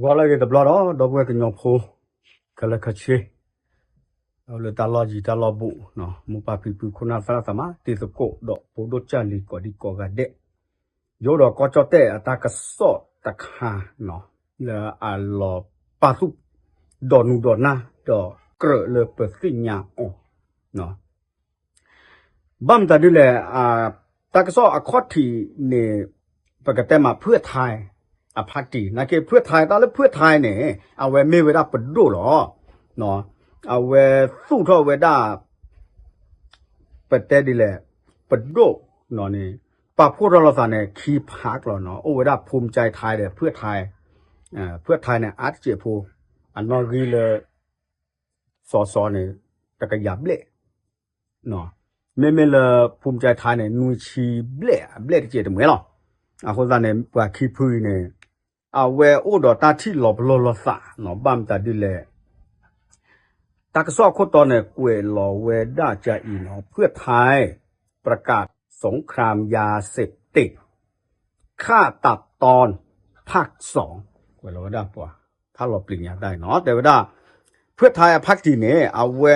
ဒီးလၢအဂ့ၤတဘျီဒီး ဒီပုၢ်ဝဲၢ်ကညီဖိ ခဲလၢာ်ခဲဆ့ လၢတၢ်လီၢ်ယံၤတၢ်လီၢ်ဘူး မိၢ်ပၢ်ဖံဖု ခိၣ်နၢ်သရၣ်သမါ တံၤသကိး ဒီးဖိဒိၣ်ကၢ်လံၤကိးဒံကိးဂၤဒဲး, ယအိၣ်ဒီးကီၢ်ကၠီၣ်တဲၣ်အတၢ်ကစီၣ်တခါ လၢအလီၤပာ်သူၣ် ဒီးနုာ်ဒီးနၢ် ဒီးကြၢးလၢပသ့ၣ်ညါအီၤ ဘၣ်မတၤဒ်လဲၣ်, တၢ်ကစီၣ်အခီၣ်ထံးန့ၣ် ပကတဲမးဖုၣ်ထဲ အဖါတံၢ် နာ်က့ ဖုၣ်ထဲ တၢ်လၢဖုၣ်ထဲန့ၣ် အဝဲမ့ၢ်ဝဲဒၣ်ပဒိၣ်လီၤ. အဝဲသူၣ်ထီၣ်ဝဲဒၣ် ပတဲဒ်လဲၣ်, ပဒိၣ်န့ၣ် ပာ်ဖှိၣ်ထီၣ်လိာ်သးန့ၣ် ခံဖးကျီနီၤ, အိၣ်ဝဲဒၣ် ภูมิใจไทย ဒီး ဖုၣ်ထဲ, ဖုၣ်ထဲန့ၣ် အါတစဲးဖိ အနီၣ်ဂံၢ်လၢ စီၤစီၤန့ၣ် တကယၤဘျဲၣ် မ့မ့ၢ်လၢ ภูมิใจไทย န့ၣ် နွံဆံဘျဲၣ် အဘျဲၣ်တစဲးတမှဲၤလီၤ. အဃိသတးန့ၣ် ပှၤခံဖုအံၤန့ၣ် အဝဲအိၣ်ဒီးတၢ်ထံၣ်လီၤပလိာ်လိာ်သးနီၤ, ဘၣ်မတၤဒ်လဲၣ် တၢ်ကစီၣ်အခိၣ်တီန့ၣ် ကွဲးလီၤဝဲဒၣ်ကအံၤနီၤ, ဖုၣ်ထဲ ประกาศสงครามยาเสพติด ฆาตกร ภาคสอง ကွဲးလီၤဝဲဒၣ်ပှၤ ဖးလီၤပျံၤညါတၢ်အံၤနီၤ, တဲဝဲဒၣ် ဖုၣ်ထဲအဖါတံၢ်န့ၣ် အဝဲ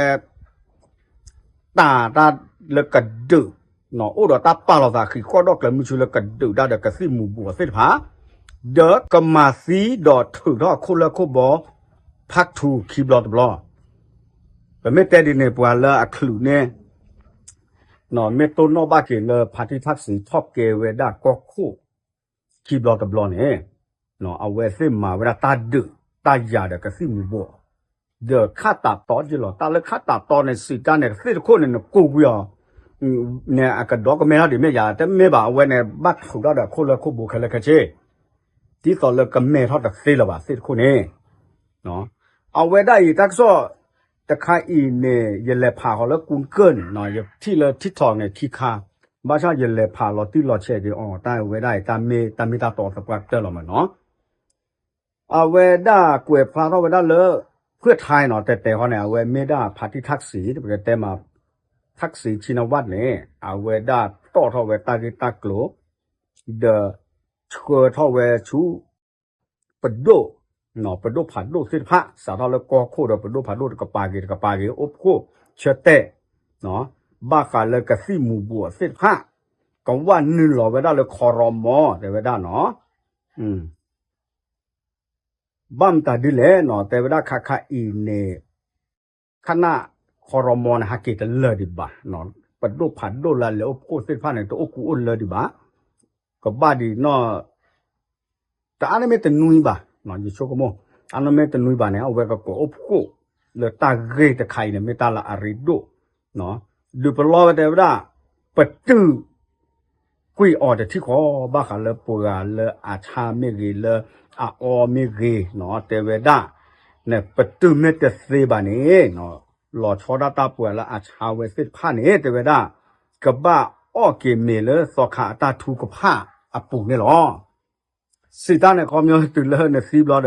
တၢ်တၢ်လၢကဒုး အိၣ်ဒီးတၢ်ပာ်လီၤသးဃံးဃီၣ်ဒီၣ်ကျဲၤမုဆူလၢကဒုးတၢ်ဒီးကသံၣ်မူၤဘှီးသ့ၣ်တဖၣ်, ဒီးကမၤသံဒီးထုးထီၣ်အခိၣ်လၢခိၣ်ဘီ part two ခံဘျီတဘျီ, ပမ့ၢ်တဲဒ်န့ၣ် ပှၤလၢအချုးန့ၣ် မ့ၢ်တိၢ်နီၣ်ဘၣ်က့ၤလၢ ဖါတံၢ်ထၣ်စံး ထီၣ်ကဲဝဲဒၣ်ကီၢ်ခိၣ် ခံဘျီတဘျီန့ၣ် အဝဲသ့ၣ်မၤဝဲဒၣ်တၢ်ဒုးတၢ်ယၤဒီးကသံၣ်မူၤဘှီး ဒီး ฆาตกร က့လီၤ, တၢ်လၢ ฆาตกร န့ၣ် စံးတၢ်န့ၣ် သ့ၣ်တခိၣ်န့ၣ် နကိးကွံာ်အီၤ န့ၣ် အကဒီးကမဲထီၣ်ဒံးမ့ၢ်ယၤ တမ့ၢ်ဘၣ် အဝဲန့ၣ် ဘၣ်ထုးထီၣ်ဒီးခိၣ်လၢခိၣ်ဘိခဲလၢာ်ခဲဆ့ ဒ်သိးလၢကမဲထီၣ်တသ့လၢၤဘၣ် သ့ၣ်တခိၣ်န့ၣ် အဝဲဒၣ်အံၤတၢ်ကစီၣ်တခါအံၤန့ၣ် ယလဲၤဖးဃီၤလၢ Google န့ၣ် ယထံၣ်လၢ TikTok န့ၣ် ခံခါ, ဘၣ်ဆၣ်ယလဲၤဖးလီၤတံၢ်လီၤဆဲးက့ၤအီၤ တၢ်ဝဲဒၣ်အံၤ တၢ်မ့ၢ်တၢ်တီသပှၢ်ကတၢၢ်လီၤမးနီၤ. အဝဲဒၣ်ကွဲးဖျါထီၣ်ဝဲဒၣ်လၢ ဖုၣ်ထဲနီၤ တဲတဲဃီန့ၣ် အဝဲမ့ၢ်ဒၣ် ဖါတံၢ်ထၣ်စံး ပကတဲမး ထၣ်စံး ชินวัตร န့ၣ် အဝဲဒၣ်တီၣ်ထီၣ်ဝဲတၢ်ဂ့ၢ်တၢ်ကျိၤ ဒီးဆှၢထီၣ်ဝဲဆူ ပဒိၣ်, ပဒိၣ်ဖးဒိၣ်သ့ၣ်တဖၣ် စးထီၣ်လၢကီၢ်ခိၣ်ဒီးပဒိၣ်ဖးဒိၣ်တကပၤဂ့ၤတကပၤဂ့ၤ အိၣ်ဖှိၣ်ဆၢတဲာ် ဘၣ်ဃးလၢကသံၣ်မူၤဘှီးသ့ၣ်တဖၣ် ကဝဲနုာ်လီၤဝဲဒၣ်လၢ ครม. တဲဝဲဒၣ်နီၤ ဘၣ်မတၤဒ်လဲၣ်နီၤ တဲဝဲဒၣ်ခါခါအံၤန့ၣ် ခနၣ် ครม န့ၣ် ဟးက့ၤတလၢာ်ဒံးဘၣ်, ပဒိၣ်ဖးဒိၣ်လၢအလဲၤအိၣ်ဖှိၣ်သ့ၣ်တဖၣ်န့ၣ် တအိၣ်ကူအိၣ်လၢဒံးဘၣ်, ကဘၣ်ဒံးနီၢ် တအါန့ၣ်မ့ၢ်တနွံဘၣ်, ယဆိကမိၣ် အါန့ၣ်မ့ၢ်တနွံဘၣ်န့ၣ် အဝဲကကိးအိၣ်ဖှိၣ်လၢတၢ်ဂ့ၢ်တခါအံၤန့ၣ် မ့ၢ်တၢ်လၢအရ့ဒိၣ်, ဒုးပလီၢ်ဝဲတဲဝဲဒၣ် ပတုာ် ကွံာ်အီၤတထံၣ်ဃီ ဘၣ်ဃးလၢပှၤလၢအဆါမ့ၢ်ဂ့ၤ လၢအအီမ့ၢ်ဂ့ၤနီၤ တဲဝဲဒၣ်, န့ၣ် ပတုာ်မ့ၢ်တသ့ဘၣ်န့ၣ် လီၤဆီဒၣ်တၢ်ပှၤလၢအဆါဝဲသ့ၣ်တဖၣ်န့ၣ် တဲဝဲဒၣ် ကဘၣ်အီၣ်က့ၤမ့ၤလၢသီခါအတၢ်ထုကဖၣ်အပူၤန့ၣ်လီၤ. စံးတၢ်န့ၣ် ခီပညီတုၤလၢနသံဘျီဒီး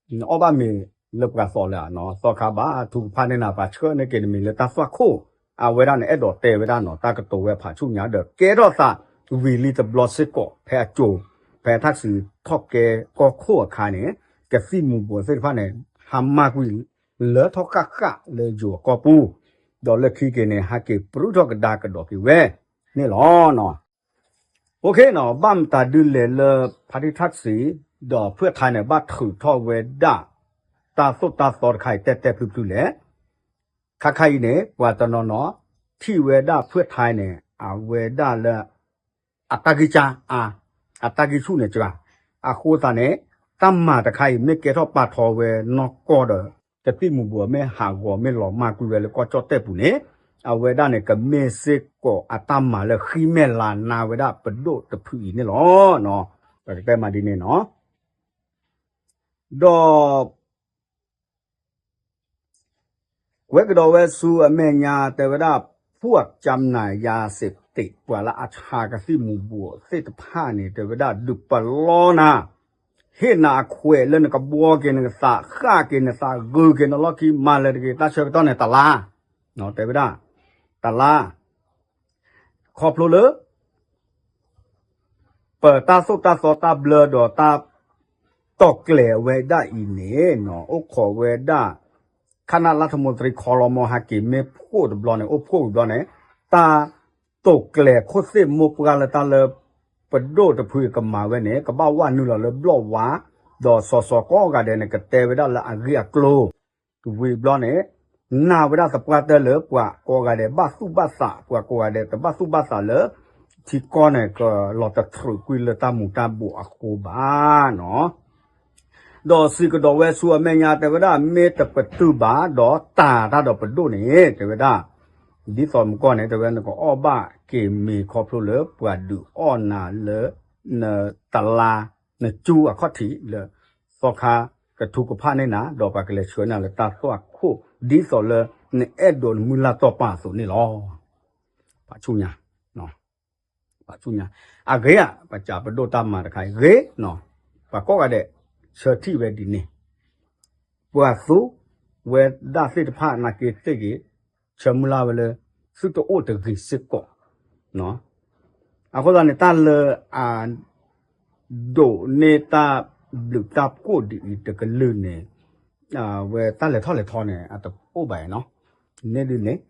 နအီၣ်ဘၣ်မ့ၤလၢပှၤသီလၢာ်နီၤ သီခါဘၣ်ထုကဖၣ်န့ၢ်နၤ ပှၤဆှၢန့ၢ်က့ၤနမ့ၤလၢတၢ်သွၣ်ခိၣ်, အဝဲဒၣ်န့ၣ် အဲၣ်ဒိးတဲဝဲဒၣ်နီၤ တၢ်ကတိၤဝဲဖးဆူညါဒီး ကဲထီၣ်သးဝံၤလံတဘျီစ့ၢ်ကီး ဖဲအစိၤ ဖဲထၣ်စံးထီၣ်ကဲကီၢ်ခိၣ်အခါန့ၣ် ကသံၣ်မူၤဘှီးသ့ၣ်တဖၣ်န့ၣ် ဟးမၤကွံာ်လၢထီၣ်ဃၣ်ဃၣ်လၢယိၤအကီၢ်ပူၤ, ဒီးလၢခံက့ၤန့ၣ် ဟးက့ၤပြူထီၣ်ကဒါကဒီးက့ၤဝဲန့ၣ်လီၤ. OK နီၤ ဘၣ်မတၤဒုးလဲၣ်လၢ ဖါတံၢ်ထၣ်စံး ဒီးဖုၣ်ထဲန့ၣ် ဘၣ်ထုးထီၣ်ဝဲဒၣ် တၢ်သိၣ်တၢ်သီတခါအံၤ တဲတဲဖျုဖျုလဲၣ်. ခါခါအံၤန့ၣ် ပှၤတနီၤနီၤ ထံၣ်ဝဲဒၣ်ဖုၣ်ထဲန့ၣ် အဝဲဒၣ်လၢ အတၢ်ဂံၢ်စၢ်အါ, အတၢ်ဂံၢ်ဆူၣ်န့ၣ်စှၤ, အဃိသတးန့ၣ် တၢ်မၤတခါအံၤ မ့ၢ်ကဲထီၣ်ပာ်ထီၣ်ဝဲနီၢ်ကီၢ်ဒီး ကသံၣ်မူၤဘှီးမ့ၢ်ဟးဂီၤမ့ၢ်လီၤမၢ်ကွံာ်ဝဲလၢကီၢ်ကၠီၣ်တဲၣ်ပူၤန့ၣ် အဝဲဒၣ်န့ၣ် ကမ့ၢ်စ့ၢ်ကီးအတၢ်မၤလၢဃံမဲာ်လၤနၤဝဲဒၣ်ပဒိၣ်တဖုအံၤန့ၣ်လီၤ. ပကတဲမးဒ်န့ၣ်နီၤ. ဒီး ကွဲးကဒီးဝဲဆူအမဲာ်ညါ တဲဝဲဒၣ် พวกจำหน่ายยาเสพติด ပှၤလၢအဆါကသံၣ်မူၤဘှီးသ့ၣ်တဖၣ်န့ၣ် တဲဝဲဒၣ် ဒုးပလီၢ်နၤ, ဟ့ၣ်နၤအခွဲးလၢနကဘှီက့ၤနသး ဃၣ်က့ၤနသး ဂုာ်က့ၤနလီၢ်ခံ မၤလၢၤတဂ့ၤ တၢ်ဆၢကတီၢ်န့ၣ်တလါ, တဲဝဲဒၣ် တလါ ခီဖျိလၢ ပတၢ်သိၣ်တၢ်သီတၢ်ဘျၢဒီးတၢ် တီၢ်ကျဲၤဝဲဒၣ်အံၤန့ၣ် အိၣ်ခိးဝဲဒၣ် ခနၣ်လါထမူတရံးခီလီမီဟးက့ၤမ့ၢ်ဖှိၣ်တဘျီန့ၣ် အိၣ်ဖှိၣ်တဘျီန့ၣ် တၢ်တိာ်ကျဲၤခိၣ်သ့ၣ်မိၢ်ပှၢ်လၢတၢ်လၢ ပဒိၣ်တဖုကမၤဝဲန့ၣ် ကဘၣ်ဝဲနုာ်လီၤလၢဘျီၣ်ဝါ ဒီးစီၤစီၤကိးဂၤဒဲးန့ၣ် ကတဲဝဲဒၣ်လၢအဂ့ၢ်အကျိၤ ဝံၤဘျီန့ၣ် နာ်ဝဲဒၣ်သပှၢ်တၢၢ်လၢပှၤကိးဂၤဒဲးဘၣ်သူၣ်ဘၣ်သး ပှၤကိးဂၤဒဲးတဘၣ်သူၣ်ဘၣ်သးလၢ ထံကီၢ်န့ၣ် ကလီၤတထြူးကွံာ်လၢတၢ်မူၤတၢ်ဘှီးအဃိဘၣ်နီၤ ဒီးစံးကဒီးဝဲဆူအမဲာ်ညါတဲဝဲဒၣ် မ့ၢ်တပတုာ်ဘၣ်ဒီးတၤတၢ်ဒီးပဒိၣ်န့ၣ် တဲဝဲဒၣ် ဒ်သိးမုၢ်ကီၢ်န့ၣ် တဲဝဲနကအီၣ်ဘၣ်က့ၤမ့ၤခီဖျိလၢပှၤဒုးအီၣ်နၤလၢ နတလါ နကၠူအခီၣ်ထံးလၢ သီခါကထူကဖၣ်န့ၢ်နၤ ဒီးပှၤကလဲၤဆှၢနၤလၢတၢ်သွၣ်ခိၣ် ဒ်သိးလၢနအဲၣ်ဒိးနမုၢ်လၢ်တီၢ်ပာ်အသိးန့ၣ်လီၤ. ပာ်ဆူၣ်ညါ ပာ်ဆူၣ်ညါ အဂ့ၤဧါ ပစံးပဒိၣ်တၢ်မၤတခါအံၤ ဂ့ၤနီၤ ပှၤကိးဂၤဒဲး ဆၢထံၣ်ဝဲဒ်န့ၣ် ပှၤသူဝဲဒၣ်သ့ၣ်တဖၣ်နာ်က့သ့ၣ်ဂ့ၤ ဆၢမုၢ်လၢ်ဝဲလၢ သုတအိၣ်တဂ့ၤစ့ၢ်ကီး အဃိသတးန့ၣ် တၢ်လၢအ ဒိးန့ၢ်တၢ်ဘျုးတၢ်ဖှိၣ်ဒ်အံၤတကလုာ်န့ၣ် ဝဲတၢ်လဲၤထီၣ်လဲၤထီန့ၣ် အတအိၣ်ဘၣ်နီၤ န့ၣ်ဒ်န့ၣ်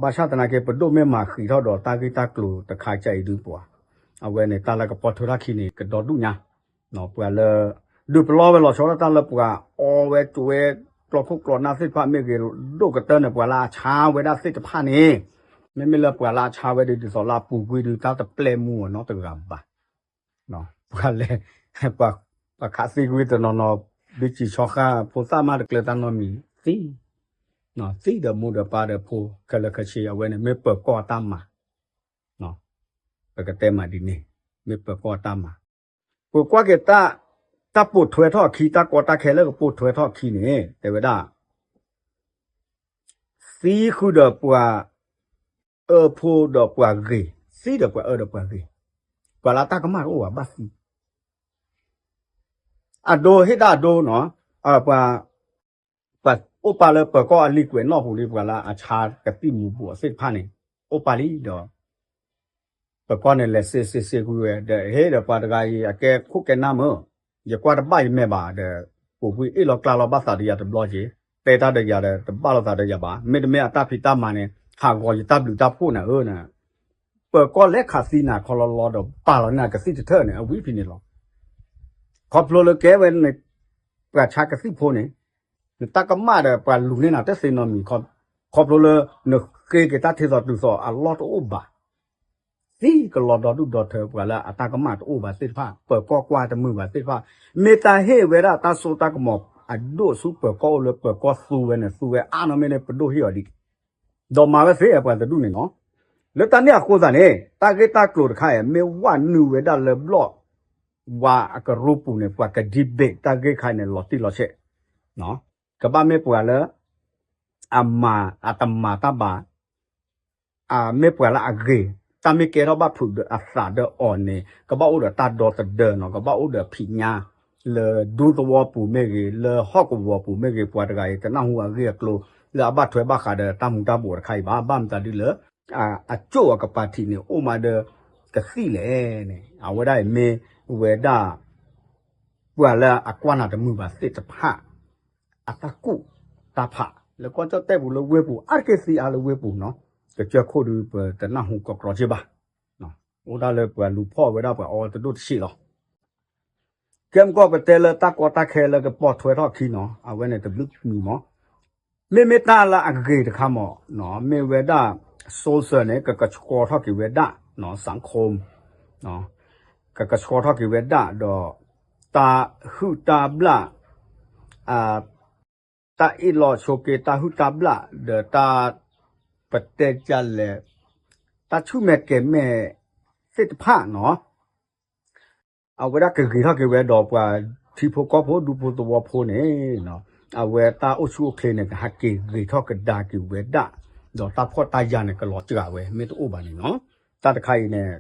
ဘၣ်ဆၣ်သနာ်က့ ပဒိၣ်မ့ၢ်မၤဃံးထီၣ်ဒီးတၢ်ဂ့ၢ်တၢ်ကျိၤတခါကၢ်အံၤဒုပှၤ အဝဲန့ၣ် တၢ်လၢကပီၤထွဲထီၣ်ခံန့ၣ် ကဒီဒူၣ်ညါ ပှၤလၢ ဒုးပလီၢ်ဝဲလီၤဆီဒၣ်တၢ်လၢပှၤအီဝဲကၠိဝဲ ကျီခိၣ်ကျီနၢ်သ့ၣ်တဖၣ်မ့ၢ်ဂ့ၤ ဒိၣ်ကတၢၢ်န့ၣ် ပှၤလၢအဆါဝဲဒၣ်သ့ၣ်တဖၣ်န့ၣ် မ့မ့ၢ်လၢပှၤလၢအဆါဝဲဒၣ် ဒ်သိးလၢအပူၤကွံာ်ဒုး တၢ်တပျဲမူအီၤနီတဂၤဘၣ် ပှၤလဲၤ ပှၤခးသံကွံာ်တနီၤနီၤ ဒုးစံးဆီဃါ ဖိသၣ်မးတကျၢၤတၢ်နီတမံၤ သံ သံဒီးမိၢ်ဒီးပၢ်ဒီးဖိ ခဲလၢာ်ခဲဆ့ အဝဲန့ၣ် မ့ၢ်ပၢၤကီၢ်အတၢ်မၤ ပကတဲမးဒ်န့ၣ် မ့ၢ်ပၢၤကီၢ်အတၢ်မၤ ပကွၢ်က့ၤတၢ် တၢ်ပိာ်ထွဲထီၣ်အခံ တၢ်ကီတၢ်ခဲလၢကပိာ်ထွဲထီၣ်အခံန့ၣ် တဲဝဲဒၣ် သံဃုာ်ဒီးပှၤအၢဖိဒီးပှၤဂ့ၤ သံဒီးပှၤအၢဒီးပှၤဂ့ၤ ပှၤလၢအတၢ်ကမၣ်တအိၣ်ဘၣ်ဘၣ်သံ အဒိဟ့ၣ်တၢ်အဒိနီၤ ပှၤ ပှၤအိၣ်ပာ်လၢပၢၤကီၢ်အလံာ်ကွဲးနီၣ်ပူၤလံ ပှၤလၢအဆါကသံၣ်မူၤဘှီးသ့ၣ်တဖၣ်န့ၣ် အိၣ်ပာ်လံဒီး ပၢၤကီၢ်န့ၣ် လဲၤစ့စ့စ့ကွံာ်ဝဲ ဒီးဟ့ၣ်ဒီးပှၤတဂၤအံၤ အကဲခိၣ်ကဲနၢ်မ့ၢ် ယကွၢ်တဘၣ်ယမဲာ်ဘၣ်ဒီး ပူၤကွံာ်အ့ၣ်လီၤကျါလီၤဘၣ်သးဒီးယၤတဘျီက့ၤ တဲတၢ်ဒီးယၤဒီး တဘၣ်လိာ်သးဒီးယၤဘၣ် မ့တမ့ၢ်အတၢ်ဖံးတၢ်မၤန့ၣ် ဟးဂီၤယတၢ်ဘျုးတၢ်ဖှိၣ်နၤဧၢ ပၢၤကီၢ်လဲၤခးသံနၤခီလီလီဒီး ပာ်လီၤန့ၢ်ကသံၣ်တထၢၣ်န့ၣ် အဝံၤဖဲန့ၣ်လီၤ. ခီဖျိလၢကဲဝဲန့ၣ် ပှၤဆါကသံၣ်ဖိန့ၣ် နတၢ်ကမၣ်ဒီးပှၤလူၤန့ၢ်နၤတသ့နီတမံၤ ခီဖျိလၢ နဃ့က့ၤတၢ်ထဲသိးတုၤသိးအလီၢ်တအိၣ်ဘၣ် သံကလီၤဒီဒူၣ်ဒီထၢ ပှၤလၢအတၢ်ကမၣ်တအိၣ်ဘၣ်သ့ၣ်တဖၣ် ပၢၤကီၢ်ကွၢ်တမုာ်ဘၣ်သ့ၣ်တဖၣ် မ့ၢ်တၢ်ဟ့ၣ်ဝဲဒၣ်တၢ်စိတၢ်ကမီၤအဒိၣ်ဆူပၢၤကီၢ်အိၣ်လၢပၢၤကီၢ်သူဝဲန့ၣ် သူဝဲအါနီၢ်မ့ၢ်န့ၣ် ပဒိၣ်ဟ့ၣ်အီၤဒ် ဒီးမၤဝဲသ့ပှၤတဒူၣ်န့ၣ်နီၤ လၢတၢ်န့ၣ်အဃိသတးန့ၣ် တၢ်ဂ့ၢ်တၢ်ကျိၤတခါအံၤ မ့ၢ်ဝဲနုာ်ဝဲဒၣ်လၢဘျီၣ်ဝါအကရူၢ်ပူၤန့ၣ် ပှၤက debate တၢ်ဂ့ၢ်ခါအံၤန့ၣ် လီၤတံၢ်လီၤဆဲး ကဘၣ်မ့ၢ်ပှၤလၢ အမၤအတမၤတၢ်ဘၣ် အမ့ၢ်ပှၤလၢအဂ့ၤ တၢ်မ့ၢ်ကဲထီၣ်ဘၣ်ဖုးဒီးအသးဒီးအီၤန့ၣ် ကဘၣ်အိၣ်ဒီးတၢ်ဒီသဒၢနီၤ ကဘၣ်အိၣ်ဒီးဖံးညါ လၢဒူသဝီပူၤမ့ၢ်ဂ့ၤ လၢဟီၣ်ကဝီၤပူၤမ့ၢ်ဂ့ၤ ပှၤတဂၤအံၤ တနၢ်ဟူအဂ့ၢ်အကျိၤ လၢအဘၣ်ထွဲဘၣ်ဃးဒီးတၢ်မူၤတၢ်ဘှီးတခါအံၤဘၣ် ဘၣ်မတၤဒ်လၢ အကၠိၣ်အကပၤထံးန့ၣ် အိၣ်မးဒီး ကသံၣ်လဲၣ်န့ၣ် အဝဲဒၣ်အံၤမ့ၢ်ဝဲဒၣ် ပှၤလၢအကွၢ်နၤတမုာ်ဘၣ်သ့ၣ်တဖၣ် အတၢ်ကူၣ်တၢ်ဖး လၢကီၢ်ကၠီၣ်တဲၣ်ပူၤလၢဝ့ၢ်ပူၤ အါတက့ၢ်သံအါလၢဝ့ၢ်ပူၤနီၤ ကစၢၢ်ခိၣ်ဒုးပတနၢ်ဟူကီကီစ့ၢ်ဘၣ် အိၣ်ဒၣ်လၢပှၤလူၤဖီၣ်ဝဲဒၣ်ပှၤအီတဒိၣ်တဆံးလီၤ ကဲမကီၢ်ပတဲလၢတၢ်ကီတၢ်ခဲလၢကပိာ်ထွဲထီၣ်ခံနီၤ အဝဲန့ၣ်တဘျုးမံၤမး မ့မ့ၢ်တၢ်လၢအဂ့ၤတခါမး မ့ၢ်ဝဲဒၣ် social န့ၣ် ကကဆှီထီၣ်က့ၤဝဲဒၣ် စၣ်ခိၣ် ကကဆှီထီၣ်က့ၤဝဲဒၣ်ဒီး တၢ်ဟုၣ်တၢ်ဘျၣ် တၢ်အ့ၣ်လိာ်ဆိးက့တၢ်ဟုၣ်တၢ်ဘျၣ် ဒီးတၢ် ပတဲဒ်လဲၣ် တၢ်ဆူၣ်မဲာ်ကဲၤမဲာ်သ့ၣ်တဖၣ်နီၤ အဝဲဒၣ်ကဂ့ၤထီၣ်က့ၤဝဲဒီးပှၤထံဖိကီၢ်ဖိဒူဖိသဝီဖိန့ၣ် အဝဲတၢ်အိၣ်ဆူၣ်အိၣ်ချ့န့ၣ် ကဟးက့ၤဂ့ၤထီၣ်ကဒါက့ၤဝဲဒၣ် ဒီးတၢ်ဖှီၣ်တၢ်ယာ်န့ၣ် ကလီၤစှၤဝဲ မ့ၢ်တအိၣ်ဘၣ်န့ၣ်နီၤ တၢ်တခါအံၤန့ၣ်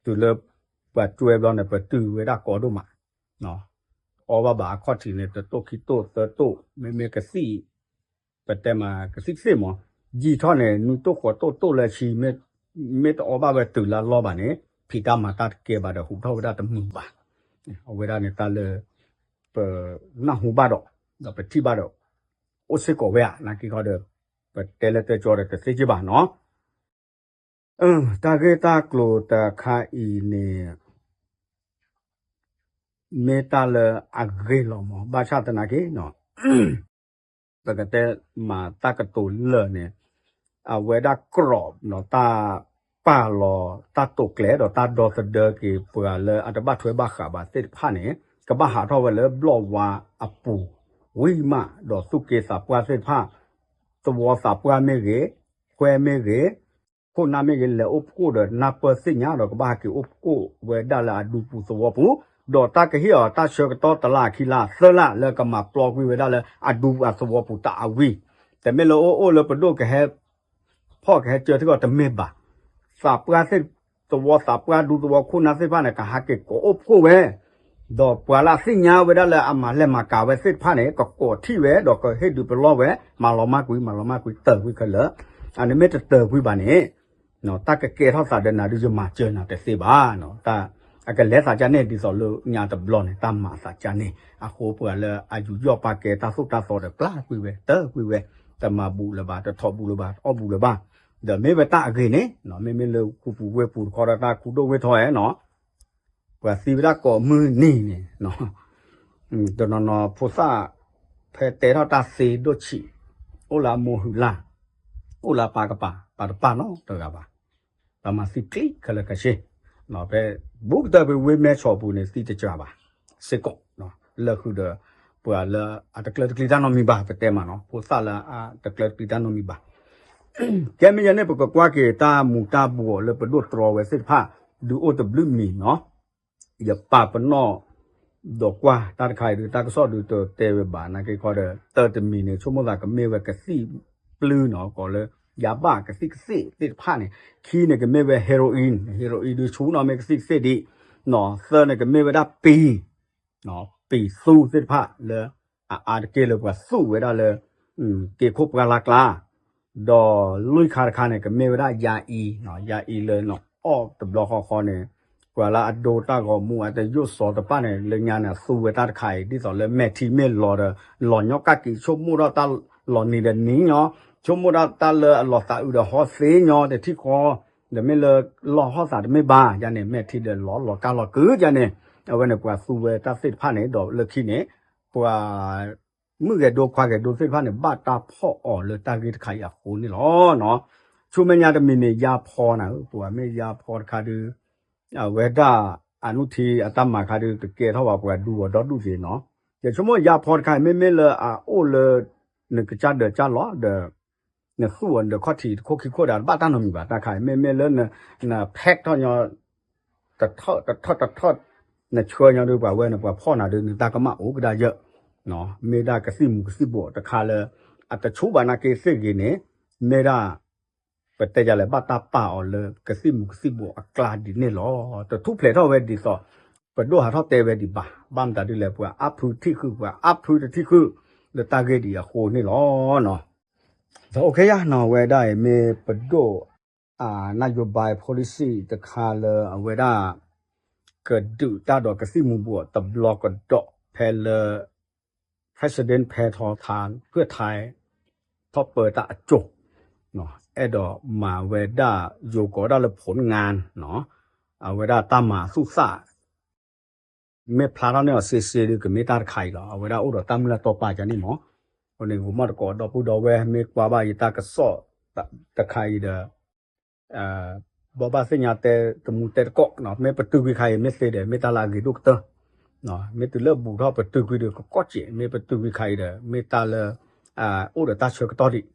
တုၤလၢပှၤကွဲဘျီန့ၣ် ပတုာ်ဝဲဒၣ်ကီဒိၣ်မး အီဘၣ်ဘၣ်အခီၣ်ထံးန့ၣ် တတိၢ်ခံတိၢ်သၢတိၢ် မ့မ့ၢ်ကသံၣ် ပတဲမးကသံၣ်သ့ၣ်မး ယံာ်ထီၣ်န့ၣ် နွံတိၢ်ဃိးတိၢ်တိၢ်လၢဆံ မ့ၢ်တအီဘၣ်ဝဲတုၤလၢအလီၢ်ဘၣ်န့ၣ် ဖံးတၢ်မၤတၢ်တကဲဘၣ်ဒီး ဟူးထီၣ်ဝဲဒၣ်တမုာ်ဘၣ် အဝဲဒၣ်န့ၣ်တၢ်လၢ ပနၢ်ဟူဘၣ်ဒီး ဒီးပထံၣ်ဘၣ်ဒီး အိၣ်စ့ၢ်ကီးဝဲဧါ နာ်က့ခီဒီး ပတဲလၢတၢ်ကၠီဒီးတသ့က့ဘၣ်နီၤ. တၢ်ဂ့ၢ်တၢ်ကျိၤတခါအံၤန့ၣ် မ့ၢ်တၢ်လၢအဂ့ၤလီၤမး ဘၣ်ဆၣ်သနာ်က့နီၤ ပကတဲမၤတၢ်ကတိၤလၢာ်န့ၣ် အဝဲဒၣ်ကြၢးဒီးတၢ်ပာ်လီၤတၢ်တိာ်ကျဲၤဒီးတၢ်ဒီသဒၢက့ၤပှၤလၢအတဘၣ်ထွဲဘၣ်ဃးဘၣ်သ့ၣ်တဖၣ်န့ၣ် ကဘၣ်ဟးထီၣ်ဝဲလၢဘျီၣ်ဝါအပူၤ ဝံၤမးဒီးသူၣ်က့သးပှၢ်သ့ၣ်တဖၣ် သဝီသးပှၢ်မ့ၢ်ဂ့ၤ, ခွဲမ့ၢ်ဂ့ၤ, ခိၣ်နၢ်မ့ၢ်ဂ့ၤ လဲၤအိၣ်ဖှိၣ်ဒီးနၢ်ပၢၢ်သ့ၣ်ညါဒီးကဘၣ်ဟဲက့ၤအိၣ်ဖှိၣ်ဝဲဒၣ်လၢအဒူပူၤသဝီပူၤ, ဒီးတၢ်ကဟ့ၣ်အီၤတၢ်ဆၢကတီၢ်တလါခံလါသၢလါလၢကမၤပျီကွံာ်ဝဲဒၣ်လၢအဒူအသဝီပူၤတၢ်အဝံၤ, တမ့ၢ်လၢအိၣ်အိၣ်လၢပဒိၣ်ကဟဲ ဖီၣ်ကဟဲကၢထံကီၢ်တမ့ၢ်ဘၣ်. သးပှၢ်သ့ၣ် သဝီသးပှၢ်ဒူသဝီခိၣ်နၢ်သ့ၣ်တဖၣ်န့ၣ် ကဟးက့ၤကိးအိၣ်ဖှိၣ်ဝဲ, ဒီးပှၤလၢအသ့ၣ်ညါဝဲဒၣ်လၢအမၤလဲၤမၤကၤဝဲသ့ၣ်တဖၣ်န့ၣ် ကကိးထီၣ်ဝဲ ဒီးကဟ့ၣ်ဒုးပလီၢ်ဝဲ မၤလီၤမၢ်ကွံာ် မၤလီၤမၢ်ကွံာ်တၢၢ်ကွံာ်ခဲလၢာ်, အန့ၣ်မ့ၢ်တတၢၢ်ကွံာ်ဘၣ်န့ၣ် တၢ်ကကဲထီၣ်သးဒီးနၤဒုးယမၤစၢၤနၤတသ့ဘၣ်. အကလဲၤသးကန့ၣ် ဒ်သိးလၢညါတဘျီန့ၣ် တၢ်မၤအသးကန့ၣ် အဃိပှၤလၢအယူးယီၣ်ပာ်ကဲတၢ်သိၣ်တၢ်သီဒီးပျၢ်ကွံာ်ဝဲ တၢၢ်ကွံာ်ဝဲ, တမၤဘူးလၢၤဘၣ် တထီၣ်ဘူးလၢၤဘၣ် တအီၣ်ဘူးလၢၤဘၣ်, ဒီးမ့ၢ်ဝဲတၢ်အဂ့ၤန့ၣ် မ့မ့ၢ်လၢခူပူၤဝ့ၢ်ပူၤတခီဒီးတၢ်ခူဒိၣ်ဝ့ၢ်ထီၣ်ဧါနီၤ ပှၤသံဝဲဒၣ်ကိးမုၢ်နံၤန့ၣ် တနီၤနီၤဖိသၣ် ဖဲတဲထီၣ်တၢ်သ့ဒိၣ်ဆံး, အိၣ်လၢအမိၢ်ဟုလၢ်, အိၣ်လၢအပၢ်ကပၤ ပှၤတပာ်နီတဂၤဘၣ်, ပှၤမၤသံကျံခဲလၢာ်ခဲဆ့, ဖဲဘူးကတၢၢ်ဖဲဝ့ၢ်မဲဆီးပူၤန့ၣ် သံတစှၤဘၣ်, စ့ၢ်ကီး, လၢဃုာ်ဒီး ပှၤလၢအတကျၢတကျံတၢ်နီတမံၤဘၣ် ပတဲမးနီၤ ဖိသၣ်လၢအတကျၢတကျံတၢ်နီတမံၤဘၣ် ကဲမ့ၢ်ယဲန့ၣ် ပကကွၢ်က့ၤတၢ်မူၤတၢ်ဘှီးလၢပဒိၣ်တြီဝဲသ့ၣ်တဖၣ် ဒုးအိၣ်တဘျုးမံၤနီၤ, ယပာ်ပနီၣ် ဒီးကွၢ်တၢ်တခါအံၤဒုး တၢ်ကစီၣ်ဒုးတတဲဝဲဘၣ် နာ်က့ခီဒီး တၢတမံၤန့ၣ် ဆိကမိၣ်သးကမ့ၢ်ဝဲကသံၣ်ပျုၢ်နီၤ ကိးလၢ ယၤဘၣ်ကသံၣ်ကသ့ၣ်သ့ၣ်တဖၣ်န့ၣ်, ခံန့ၣ်ကမ့ၢ်ဝဲ heroin, heroin ဒုးဆူၣ်နီၤ မ့ၢ်ကသံၣ်ကသ့ၣ်ဒံး, သၢန့ၣ်ကမ့ၢ်ဝဲဒၣ်ပံၤ ပံၤသူသ့ၣ်တဖၣ်လၢ အအါတက့ၢ်လၢပှၤသူဝဲဒၣ်လၢ က့ၤခိၣ်ပှၢ်လၢ်ကျါ, ဒီးလွံၢ်ခါတခါန့ၣ် ကမ့ၢ်ဝဲဒၣ်ယါအံၤ, ယါအံၤလၢနအီၣ်တဘျီဃီဃီန့ၣ် ပှၤလၢအဒိတၢ်ဂီၤမူအတယိၣ်စီၤတဖၣ်န့ၣ် လၢညါန့ၣ် သူဝဲတၢ်တခါအံၤ ဒ်သိးလၢမဲာ်ထံမ့ၢ်လီၤဒီး လီၤညီကၣ်က့ၤ ဆိကမိၣ်ထီၣ်တၢ်လီၤနံၤဒီးနံၤညီ, ဆိကမိၣ်ဒၣ်တၢ်လၢအလီၤသးအုးဒီးဟီသ့ညီ တထံၣ်ဃီ, ဒီးမ့ၢ်လၢလီၢ်ဟီၣ်သးတမ့ၢ်ဘၣ် ယါန့ၣ် မဲာ်ထံဒီးလီၤ လီၤကၢ်လီၤကုၤယါန့ၣ်, အဝဲန့ၣ်ပှၤသူဝဲတၢ်သ့ၣ်တဖၣ်န့ၣ် ဒီးလၢခံန့ၣ် ပှၤ မုၣ်ဂဲၤဒိခွါဂဲၤဒိသ့ၣ်တဖၣ်န့ၣ် ဘၣ်တၢ်ဖီၣ်အီၤလၢတၢ်ဂ့ၢ်တခါအံၤအဃိန့ၣ်လီၤ. ဆူမဲာ်ညါတမံၤန့ၣ် ယါဖီနၤဧၢ, ပှၤမ့ၢ်ယါဖီတခါဒုး အဝဲဒၣ်အနုထံအတၢ်မၤခါဒုး ကကဲထီၣ်ဘၣ်ပှၤဒူအီၤဒီဒူၣ်က့ၤနီၤ, ယဆိကမိၣ်ယါဖီတခါအံၤ မ့မ့ၢ်လၢအအိၣ်လၢ နကစၢ်ဒၢးကၢ်လီၤဒီး နသူၣ်အီၤဒီးခီၣ်ထံးတခိၣ်ခံခိၣ်ဒီး တဘၣ်တၢ်နီတမံၤဘၣ် တၢ်ခါအံၤ မ့မ့ၢ်လၢ န pack ထီၣ်ညီ တထီၣ်တထီၣ်တထီၣ် နဆှၢညီဒုး ပှၤဝဲန့ၣ် ပှၤဖီၣ်နၤဒုး နတၢ်ကမၣ်အိၣ်ကဒါယၢ်, မ့ၢ်ဒၣ်ကသံၣ်မူၤကသံၣ်ဘှီးတခါလၢ အတဆူၣ်ဘၣ်နာ်က့သ့ၣ်ဂ့ၤန့ၣ် မ့ၢ်ဒၣ် ပတဲယၤလဲၣ် ဘၣ်တၢ်ပာ်အီၤလၢကသံၣ်မူၤကသံၣ်ဘှီးအကျါဒ်န့ၣ်လီၤ. တထူၣ်ဖျဲးထီၣ်ဝဲဒ်သိး ပဒိၣ်ဟးထီၣ်တဲဝဲဒံးဘၣ်. ဘၣ်မတၤဒ်လဲၣ် ပှၤအါဖုထံၣ်ဃုာ် ပှၤအါဖုတထံၣ်ဃုာ် လၢတၢ်ဂ့ၢ်ဒ်အံၤအဃိန့ၣ်လီၤ. ဒီး okay ယါနီၤ ဝဲဒၣ်အံၤမ့ၢ်ပဒိၣ် အ နၣ်ယိၤဘါ policy တခါလၢအဝဲဒၣ် ကဒုးတၢ်ဒီးကသံၣ်မူၤဘှီးတဘျီကဒီး ဖဲလၢ President ဖဲထီထါ ဖၢၣ်ထါ ထီၣ်ပၢတၢ်အကၠိၣ် အဲၣ်ဒိးမၤဝဲဒၣ် ယိၤကိးဒၣ်လၢ ဖိနငါ အဝဲဒၣ်တၢ်မၤသူၣ်သၣ် မ့ၢ်ဖျါထီၣ်န့ၢ်အီၤစ့စ့ဒုး ကမ့ၢ်တၢ်တခါအံၤလီၤ. အဝဲဒၣ်အိၣ်ဒီးတၢ်မုၢ်လၢ်တီပာ်ကန့ၣ်မး, အဃိန့ၣ် ဂိၤမီၣ်တကိးဒီပုၢ်ဒီဝဲၢ် မ့ၢ်ကွၢ်ဘၣ်ယတၢ်ကစီၣ်တခါအံၤဒီး ဘိးဘၣ်သ့ၣ်ညါတဲတမူတဲတကိး, မ့ၢ်ပတုာ်ကွံာ်ခါအံၤ မ့ၢ်သ့ဒီး မ့ၢ်တၢ်လၢအဂ့ၤဒိၣ်ကတၢၢ်, မ့ၢ်တုၤလၢဘူးထီၣ်ပတုာ်ကွံာ်ဒီးကကီၢ်စဲး, မ့ၢ်ပတုာ်ကွံာ်ခါအံၤဒီး မ့ၢ်တၢ်လၢ အိၣ်ဒီးတၢ်ဆၢကတီၢ်ဒံ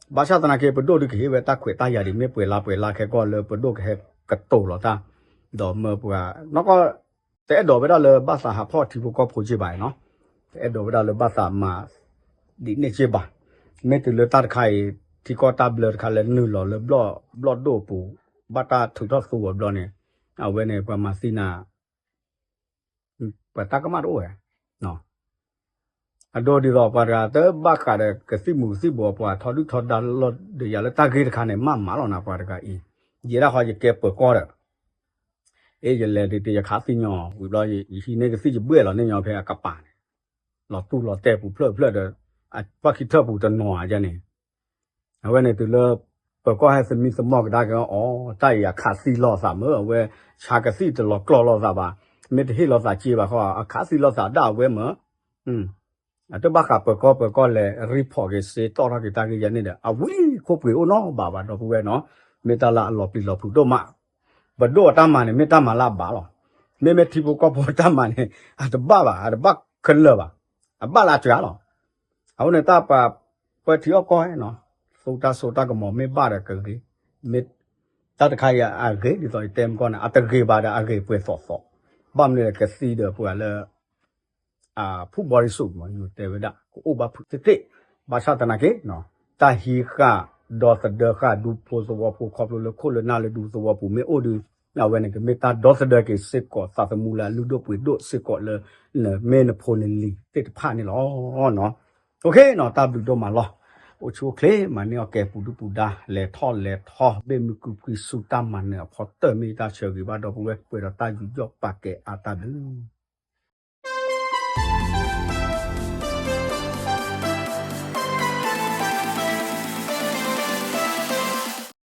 း, ဘၣ်ဆၣ်သနာ်က့ ပဒိၣ်ဒုးကဟ့ၣ်ဝဲတၢ်ခွဲးတၢ်ယာ်ဒံး မ့ၢ်ပှဲၤလါပှဲၤလါခဲကီၢ်လၢပဒိၣ်ကဟဲကတိၤလီၤတၢ်, ဒီးမၢပှၤ နီၢ်ကီၢ် တအဲၣ်ဒိးဝဲဒၣ်လၢဘၣ်သးဟးဖီၣ်ထံဖိကီၢ်ဖိက့ဘၣ်နီၤ, တအဲၣ်ဒိးဝဲဒၣ်လၢဘၣ်သးမၤ ဒ်န့ၣ်က့ဘၣ်, မ့ၢ်တုၤလၢတၢ်တခါအံၤ ထံကီၢ်တၢ်ဘျၢတခါလၢနုာ်လီၤလၢဘျီၣ်ဒိၣ်အပူၤ ဘၣ်တၢ်ထုးထီၣ်သူအီၤဘျီန့ၣ်, အဝဲန့ၣ် ပှၤမၤသံနၤ ပှၤတၢ်ကမၣ်တအိၣ်ဝဲ, အဒိဒ်သိးပှၤတဂၤ တဘၣ်ဃးဒီးကသံၣ်မူၤကသံၣ်ဘှီးပှၤထီဒုၣ်ထီဒါလီၤဒီးယၤလၢတၢ်ဂ့ၢ်တခါန့ၣ် မၤမၤလီၤနၤပှၤတဂၤအံၤ, ယဲဒၣ်ဃီယကဲပၢၤကီၢ်ဒီး အ့ ယလဲၤဒ်တယခးသံညီ ဝံၤဘျီ ယဟံးန့ၢ်ကသံၣ်ယဘှဲၣ်လီၤန့ၢ်ညီဖဲအကပၤန့ၣ်, လီၤတူၢ်လီၤတဲာ်ပူၤဖျၢၣ်ဖျၢၣ်ဒီး အပှၢ်ခံထၢၣ်ပူၤတနီၤဧါန့ၣ် အဝဲန့ၣ်တုၤလၢ ပၢၤကီၢ်ဟဲသမံသမိးကဒါက့ၤအီၤ တၢ်အံၤအခးသံလိာ်သးမ့ၢ် အဝဲဆါကသံၣ်တလီၤကျီလိာ်သးဘၣ်, မ့ၢ်တဟ့ၣ်လိာ်သးစ့ဘၣ်ဃီ အခးသံလိာ်သးဒၣ်အဝဲမ့ၢ် အတဘၣ်ဃးပၢၤကီၢ် ပၢၤကီၢ်လဲၤ report က့ၤစ့တီၣ်ထီၣ်က့ၤတၢ်ဂ့ၢ်ယဲန့ၣ်ဒီး အဝံၤခိၣ်ပှ့ၤအိၣ်နီဘၣ်ဘၣ်ဒီပုၢ်ဝဲၢ်နီၤ, မ့ၢ်တၢ်လၢအလီၤပျံၤလီၤဖုးဒိၣ်မး, ပဒိၣ်အတၢ်မၤန့ၣ် မ့ၢ်တၢ်မၤလၢအဘၣ်လီၤ, မ့မ့ၢ်ထံဖိကီၢ်ဖိတၢ်မၤန့ၣ် အတဘၣ်ဘၣ် အတဘၣ်ခဲလၢာ်ဘၣ်, အဘၣ်လၢအစှၤလီၤ, အဃိန့ၣ်တၢ်ပှၤ ပှဲၤထံအီၣ်ကီၢ်နီၤ, သူတၢ်စိတၢ်ကမီၤမ့ၢ်ဘၣ်ဒီးကဂ့ၤ, မ့ၢ် တၢ်တခါအံၤအဂ့ၤ ဒ်သိးယတဲမကီၢ်န့ၣ် အတဂ့ၤဘၣ်ဒီးအဂ့ၤပှဲၤသိးသိး, ဘၣ်မနုၤလဲၣ်ကသံဒီးပှၤလၢ ဖုၣ်ဘီရံစူးမး ယတဲဝဲဒၣ် ကအိၣ်ဘၣ်ဖုးသ့ၣ်သ့ၣ်, ဘၣ်ဆၣ်သနာ်က့ တၢ်ဟံးဃာ်ဒီသဒၢဃာ်ဒူဖိသဝီဖိခီဖျိလၢခိၣ်လၢနၢ်လၢဒူသဝီပူၤမ့ၢ်အိၣ်ဒီး အဝဲန့ၣ်ကမ့ၢ်တၢ်ဒီသဒၢက့ၤစ့ၢ်ကီးသးသမူလၢအလုၢ်ဒိၣ်ပှ့ၤဒိၣ်စ့ၢ်ကီးလၢ နမ့ၢ်နဖိနလံၤသ့ၣ်တဖၣ်န့ၣ်လီၤ. တၢ်ဘျုးဒိၣ်မးလီၤ. အိၣ်ဆူၣ်အိၣ်ချ့ မၤန့ၢ်အီၣ်ကဲပူၤဒုၣ်ပူၤဒါ လဲၤထီၣ်လဲၤထီ ဘ့ၣ်မုၢ်ကုဖှံဆူတၢ်မၤနၢၤအဖီတၢၢ် မ့ၢ်တၢ်ဆၢဂ့ၤဘၣ်ဒီပုၢ်ဝဲၢ် ပှဲၤဒီးတၢ်ယူးယီၣ်ပာ်ကဲအါတၢ်ဘျုး